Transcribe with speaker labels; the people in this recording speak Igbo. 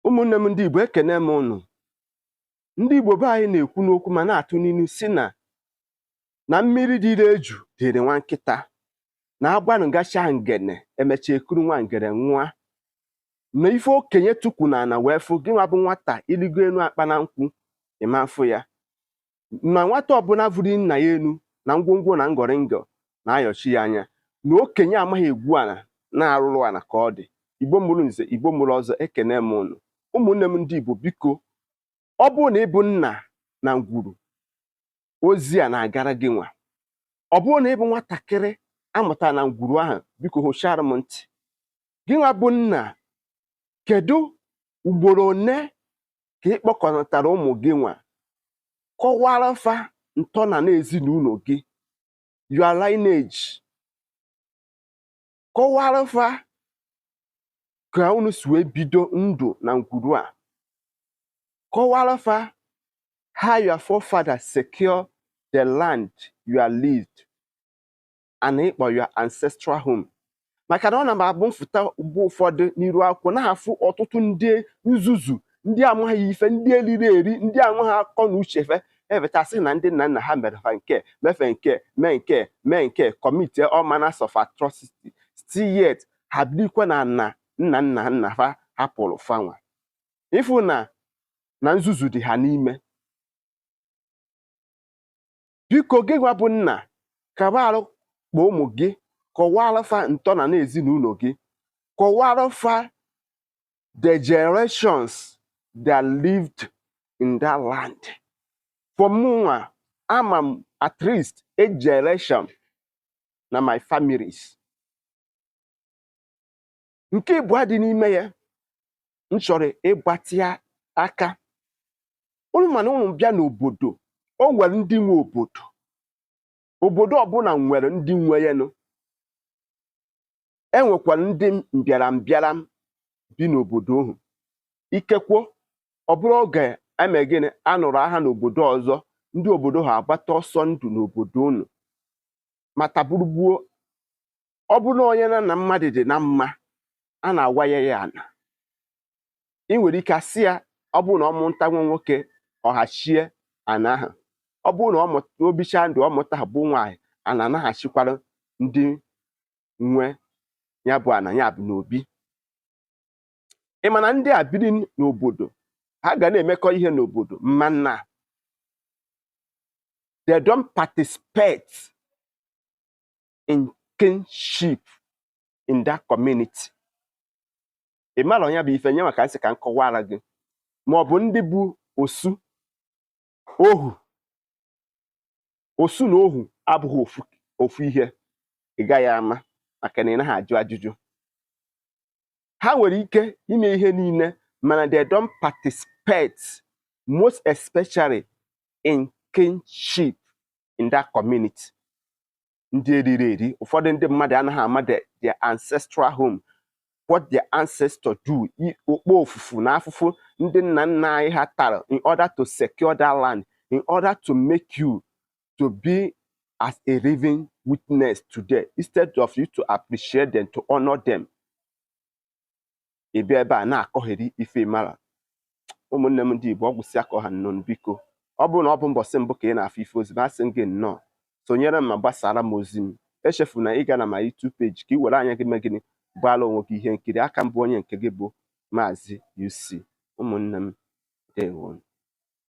Speaker 1: Ụmụnne m ndị Igbo, ekene m ụnụ. Ndị Igbo be anyị na-ekwu n'okwu ma na-atụ n'ilu si na mmiri dịrị eju dịrị nwa nkịta, na agbanụ gacha ngene emecha ekuru nwa ngene nwa na ife okenye tukwu na ana wee fụ gị nwa bụ nwata iligo enu akpa na nkwụ ịma afụ ya. Na nwata ọbụla vụrụ nna ya enu na ngwongwo na ngọrịngọ na-ayọchi ya anya, na okenye amaghị egwu ana na-arụrụ ana ka ọ dị. Igbo mụrụ nze, Igbo mụrụ ọzọ, ekene m ụnụ. Ụmụnne m ndị Igbo, biko, ọ bụrụ na ị bụ nna na ngwuru, ozi a na-agara gị nwa. Ọ bụrụ na ị bụ nwatakịrị amụtara na ngwuru ahụ, biko hụchara m ntị. Gị nwa bụ nna, kedu ugboro one ka ị kpọkọtara ụmụ gị nwa kọwara fa ntọna na ezinụlọ gị, your lineage, kọwara fa ka unu si wee bido ndụ na ngwuru a, kọwara fa how your forefathers secure the land you are lived and ịkpọ your ancestral home? Maka na ọ na m abụ mfụta ugbo ụfọdụ n'iru akwụkwọ na-afụ ọtụtụ ndị nzuzu, ndị amaghị ife, ndị eriri eri, ndị amaghị akọ na uche fe ebetasị na ndị nna nna ha mere fa nke mefe nke mee nke mee nke commit all manners of atrocity, still yet ha birikwa na nna nna nna nna fa hapụrụ fanwa. Ịfụ na nzuzu dị ha n'ime. Biko, gị nwa bụ nna, kaba arụ kpọọ ụmụ gị, kọwara fa ntọna na ezinụlọ gị, kọwara fa the generations that lived in that land. For mụnwa, ama m at least eight generation na my families. Nke ịbụọ dị n'ime ya m chọrọ ịgbatịa aka unu, mana unu bịa n'obodo, o nwere ndị nwe obodo. Obodo ọbụla nwere ndị nwe ya nụ. E nwekwara ndị mbịarambịara bi n'obodo ohu. Ikekwo ọ bụrụ oge eme gịnị, a nụrụ agha n'obodo ọzọ, ndị obodo ha agbata ọsọ ndụ n'obodo unu ma taburugbuo. Ọ bụrụ na onye na na mmadụ dị na mma, a na-agwa ya ya ana ị nwere ike asị ya, ọ bụrụ na ọ mụnta nwa nwoke, ọghachie ana ahụ. Ọ bụrụ na ọ mụta obicha ndụ, ọ mụta bụ nwaanyị, ana anaghachikwara ndị nwe ya bụ ana ya bụ n'obi. Ị ma na ndị a biri n'obodo, ha ga na-emekọ ihe n'obodo, mana they don't participate in kinship in that community. Ị mara ya bụ ife nye maka nsị ka m kọwara gị, ma ọ bụ ndị bụ osu ohu. Osu na ohu abụghị ofu ofu ihe. Ị gaghị ama maka na ị naghị ajụ ajụjụ. Ha nwere ike ime ihe niile, mana they don't participate, most especially in kinship in that community. Ndị eriri eri, ụfọdụ ndị mmadụ anaghị ama their ancestral home, what their ancestor do, okpo ofufu na afụfụ ndị nna nna anyị ha tara in order to secure that land, in order to make you to be as a living witness today. Instead of you to appreciate them, to honor them, ị bịa ebe a na-akọgheri ife mara. Ụmụnne m ndị Igbo, ọ gwụsịa ka ọha nnọọ. Biko, ọ bụrụ na ọ bụ mbọsị mbụ ka ị na-afụ ife ozi m, asị m gị nnọọ, sonyere m ma gbasara m ozi m. Echefuna ịga na ma YouTube page ka ị were anya gị mee gịnị, gbaala onwe gị ihe nkiri aka. Mbụ onye nke gị bụ Maazị UC. Ụmụnne m, ndewo.